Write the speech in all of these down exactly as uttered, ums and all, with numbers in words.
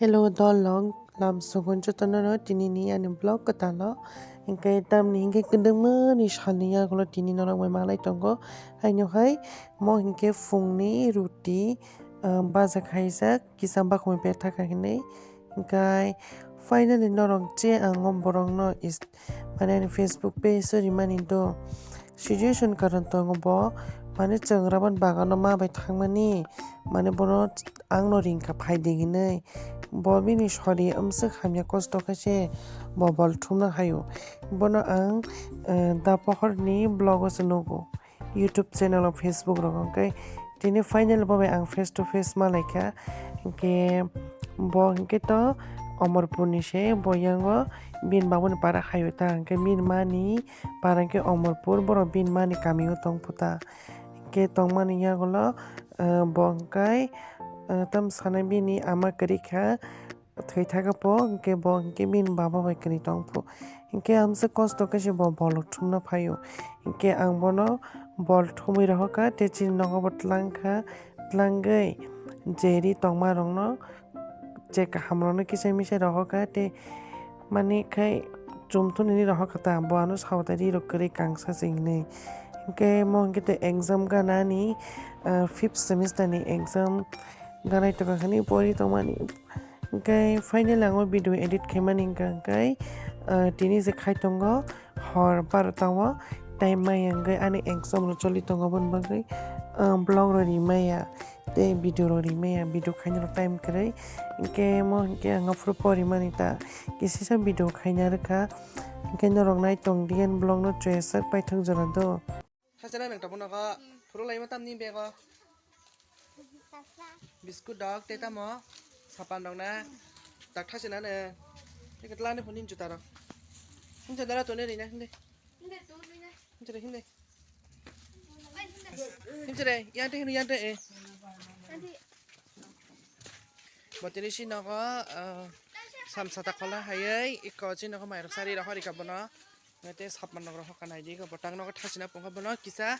Hello, dolong lam sugun jotono no tini ni ani vlog kwtalo. Hingke tamni hingke kwdwngmani salni yagulo tini norok bai malai tongo. Haino hai mo hingke phungni ruti, ah, baja khaijak, kisa bakhumui petha kha hinui. Hingke finally norok je ang o borokno is-, mane ani Facebook page o rimani do. Situation karon tongo bo, mane chwng raban bagano ma bai thangmani, mane bono angno ringkha phaidi hinui. Bo bini sori amswk hamya kosto khe se bo bol thumna haio. Bono ang, eh, da pohorni vlog o se nugo. YouTube channel o Facebook rogo hwnkhe tini final bo bai ang face to face malaikha. Hwnkhe bo hwnkhe to Omorpur ni se bo yango bini mamani para haio ta hwnkhe bini mani para hwnkhe Omorpur borok bini mani kami o tong phuta. Hwnkhe tongmani yagulo, eh, bo hwnkhe, eh, tam sanai bini ama kwrwi kha. Thwi thaka po, hwnkhe bo hwnkhe bini baba bai kwrwi tong phu. Hwnkhe amswk kosto khe se bo bol thumna phaio. Hwnkhe ang bono bol thumui rohorkha, tei chini nogo bo twlang kha, twlangwi je ri tongma rokno, je kaham rokno kisa misa rohorkha, tei mani khai chumthunini rohorkha ta, bo ano sao ta ri rok kwrwi kangsa se hinwi. Hwnkhe mo hwnkhe tei exam gana ani, ah, fifth semester ni exam ganai tongkha hwnwi pori tongmani. Hwnkhe finally ang o video edit khaimani hwnkha hwnkhe, ah, tini je khai tongo hor barota o time maya hwnkhe ani exam rok choli tongo aboni bagwi, ah, vlog rok rimaya tei video rok rimaya, video khaina rok time kwrwi. Hwnkhe mo hwnkhe ang aphuru porimani ta kisisa video khaina rwkha, hwnkhe norok nai tong di ani vlog no chwya sak paithak jora do. Thachana nang tabuk nogo phuru laima tamni bego. Biscuit dok tei tamo sapan dok na. Tak thachana ne. Tei kwtla ni phone ni juta rok. Himsa dara tone rina hinde. Himsa re hinde. Himsa re yang te hinu yang te e. Botini si nogo, ah, samsa ta khola hayai iko si nogo mairok sari rohor ika bono. Nete sapan nog rohor ka nai di, botang nog thasina pungkha bono kisa,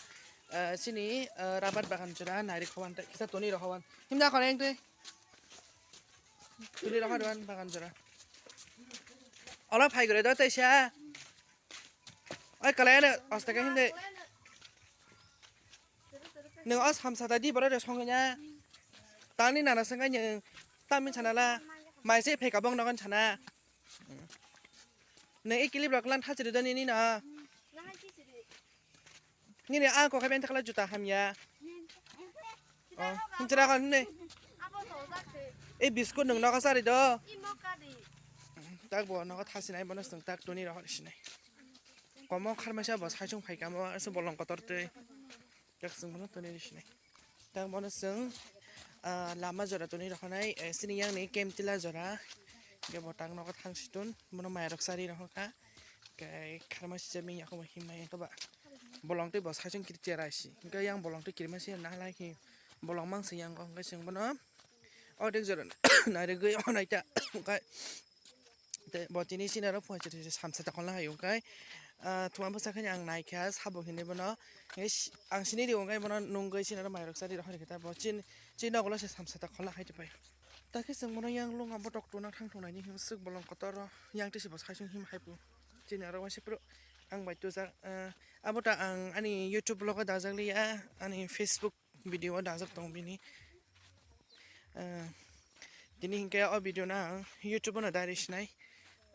eh, sini, eh, rabat bagan jora nai ri khoban tei kisa toni rohoban. Himda khore engte. Toni rohoban bagan jora. Ola phai gore do teisa. Oi kalai ne osteke himde. Nung o samsa da di boro de songwi na. Tangni nana sengkai nung tamin sana la. Mai se pheka bong nogon sana. Nung i kilip rok lan thachiri do nini na. Nini a kokha ben thakla juta hamya. Oh, himchira kon ne. E biskut nung nogo sari do. Tak bo nogo thasinai bono sung tak tuni rohor sinai. Komo kharmaisa bo saisung phaikamo ase bolong kotor twi. Tak chwng bono toni ri sinai. Tak bono chwng, ah, lama jora toni rokhanai, eh, sini yang ni Kemtila jora. Hingke bo tak nogo thang situn, bono mairok sari rohorkha. Hingke kharma sijak ming yakobo himma yang keba. Bolong tei bo saisung kiri cherai si. Hingke yang bolong tei kirima si nalai hi. Bolong mang si yang hingke chwng bono. O dek jora nairigwi o naita. Hingke Tei bo tini sinaro phunai chwrai samsa ta khwlai hai wngkha, ah, thuma bwsa khe ang naikha sabo hinwi bono, ang siniri wngkha bono nungwi sinaro mairok sari rohor khe ta bo chin, chin nogo se samsa ta khwlai hai tongpai. Ta khe chwng bono yang lunga botok tuna thang thung naini himswk bolong kotor yang tisi bo saisung him hai pu. Chini aro waisa phuru ang bai tujak, ah, abo ta ang ani YouTube vlog o dajak liya, ani Facebook video o dajak tongo bini. Ah, tini hinkhe o video no ang YouTube o no direct sinai,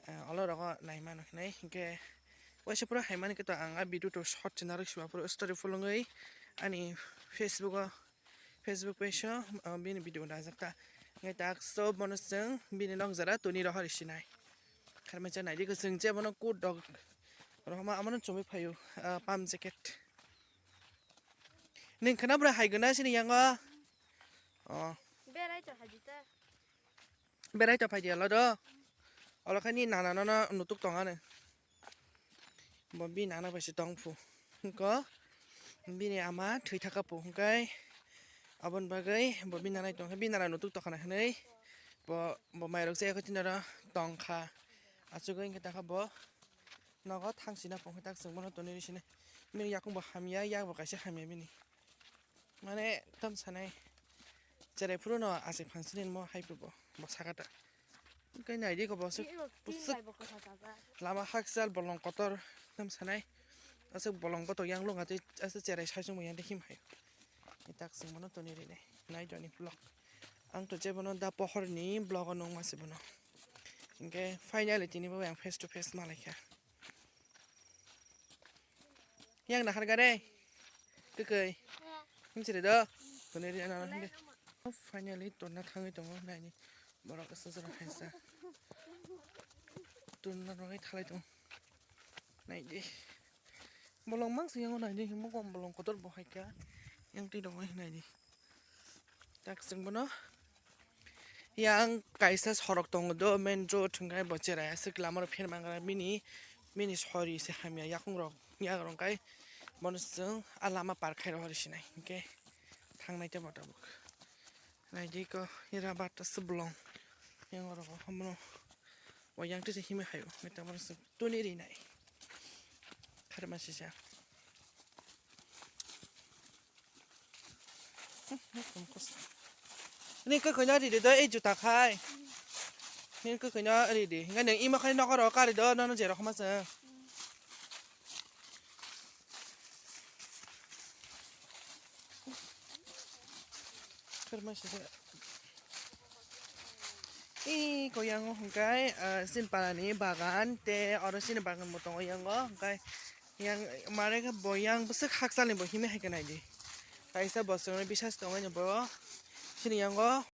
ah, olo rogo nai mano hinui hinkhe waisa phuru hai mani khe to ang a video to short channel rok sima phuru story phulungwi ani Facebook o, Facebook page o, ah, bini video dajak ta. Hinkhe tak so bono chwng bini nok jora toni rohor sinai. Kharmai cha nai di kwchwng che bono kut dok rohorma amo no chumui phaio, ah, pam jacket. Nwng khwna bwrwi hai gana sini yango. Oh. Berai to haji ta. Berai to phai di alo do. Olo khe ni nana no no nutuk tong ani. Bo bini nana bai se tong phu. Hwnkhe bini ama thwi thaka phu hwnkhe aboni bagwi bo bini nana tong khe bini nana nutuk tong khana hinwi bo, bo mairok se ekho tini oro tong kha. Achugwi hwnkhe ta kha bo. Nogo thang sina pungkha tak chwng bono tonwi rw sini. Bini yakung bo hamya, yak bo kaisa hamya bini. Mane tam sanai. Cherai phuru no achai phan sini mo hai phuru bo, bo saka ta. Khe naidi ko boswk puswk lama hakchal bolong kotor tam sanai. Aswk bolong kotor yang lung atwi aswk cherai sai chwng yang de him hai. Itak sing bono toni rinai. Nai joni vlog. Ang to je bono da pohor ni vlog o nung masi bono. Hingke finally tini bo yang face to face malaikha. Yang nahar gare. Kwkwi. Himsiri do. Toni rinai nana hingke. Finally tonna thangwi tongo naini. Borok aswk jora khaisa. Tonna rogwi thalai tongo. Naidi. Bolong mangsa yango naidi, himo kom bolong kotor bo hai kha. Yang twi rogwi naidi. Tak chwng bono. Yang kaisa sorok tongo do, main road hwnkhe bo cherai aswk lama rok pher mangra bini, bini sori se hamya yakung rok yak rok kai bono chwng a lama par khai rw sinai hwnkhe thangnai tei bo tabuk. Naidi ko ira bata se bolong. Yang rok hamono. Bo yang twi se himwi hayo. Meta bono se tuni rinai. Kharma sisa. Ni kwkhwino ridi do ei juta khai. Ni kwkhwino ridi. Hingke nang ima khai nokaro kari do nono jero khama se. Kharma sisa. I ko yango hwnkhe, ah, chini palani bagan tei oro chini bagan bo tongo yango hwnkhe yang mare khe bo yang bwswk hakchalni bo himwi hai khe naidi. Kaisa bosongni bisas tongwi bo chini yango.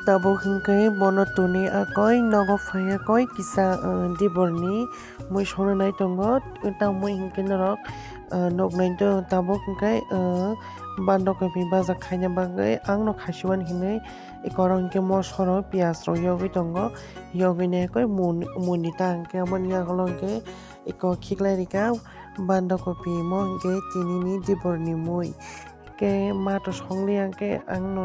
Tabuk hwnkhe bono tuni akoi nogo phaiya koi kisa, uh, diborni mui songnai tongo. Tamo hwnkhe norok, uh, nuknai tongo. Tabuk hwnkhe, uh, banda kopi baja khaina bagwi ang no khasiwani hinwi eko oro hwnkhe moso rok piyaj rok yogwi tongo. Yogwini akoi mun-, muni ta hwnkhe aboni yagulo hwnkhe eko khiklai rikha banda kopi mo hwnkhe tinini diborni mui. Khe ma to songliya khe ang no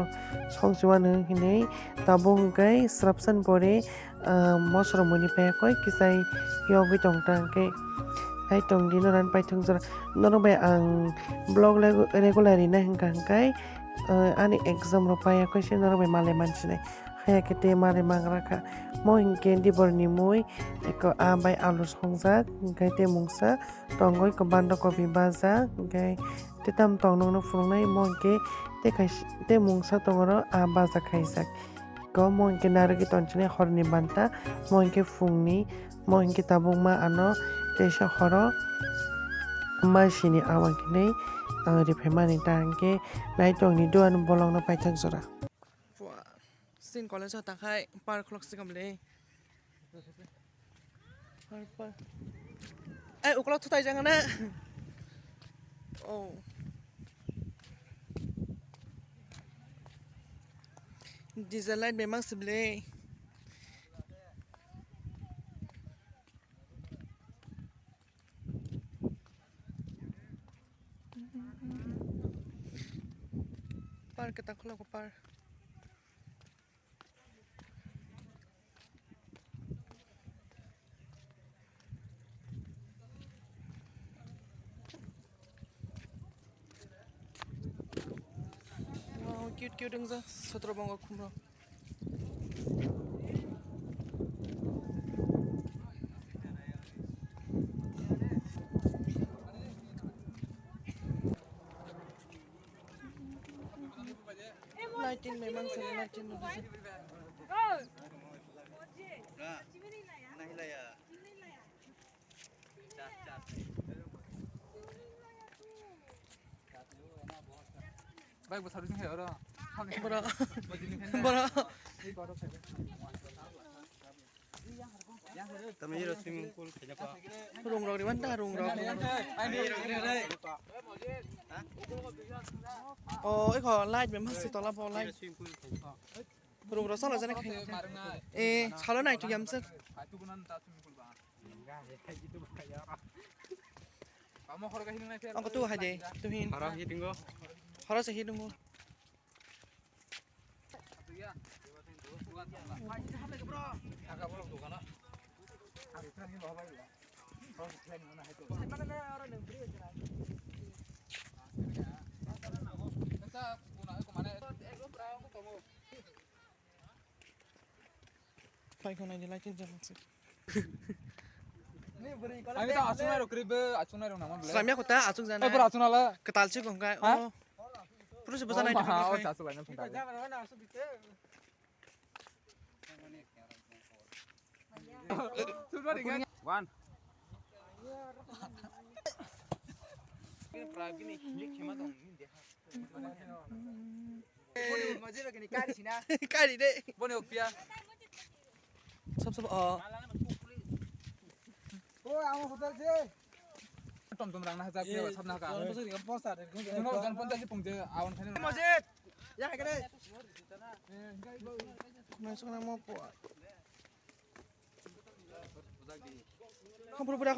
songchiwano hinwi tabuk hwnkhe swrapsani pore, ah, mosor muni paya koi kisai yogwi tong ta hwnkhe. Hai tong di norani paithak jora. Norok bai ang vlog regu-, regular rina hwnkha hwnkhe, ah, ani exam rok paya koi se norok bai malai mansinai. Haya khe tei malai mangra kha. Mo hinkhe dibor ni mui eko aa bai alu songjak, hwnkhe tei mungsa tongwi kwbanda kopi bajak, hwnkhe tei tamo tong nokno phunuknai, mo hinkhe tei kaisa, tei mungsa tongoro aa baja khaijak. Eko mo hinkhe narwgwi tongchinai horni banta, mo hinkhe phungni, mo hinkhe tabukma ano teisa horo masini awan hinwi, ah, riphaimani ta hinkhe naitokni duan bolongno paithak jora. Sin college o takhai par khulok sikam le. Par, par. Ai, ukolog thutai jang na. Oh. Diesel light memang sebelah. Par kita khulok par. Wow, cute, cute wngja, sotro bongo khumro. Lighting memang sini lighting no bisa. Bike bo servicing khayo oro. Boro. Boro. Tamo iro swimming pool khaina pa. Rung rok riban ta rung rok. Oh, iko light memang si tola bo light. Swimming pool khaina pa. Rung rok salo jana khaina. Eh, salo nai tu yam sir. Ang tu hai de, tu hin. Hara hi tinggo. Hara se hi tinggo. Phai khwnai de lighting jala se. Ani ta achunai rok kwrwi bo, achunai rok nama bwle. Slamya kota achuk jana. Eh, bwrwi achunala. Ketal se kong kai. Ha? Oh. Pura se bwsa nai. Oh, ha, oh, achuk laina phung ta. One. Kari de. Boni okpia. Sab sab, oh. O, amo hotel je. Tom tom rang na hajak, sab na ka. Jon ponchas ni post ade. Jon ponchas ni pung je, awan khani. Mojit. Ya kare. Masuk na mo po. Kampur pura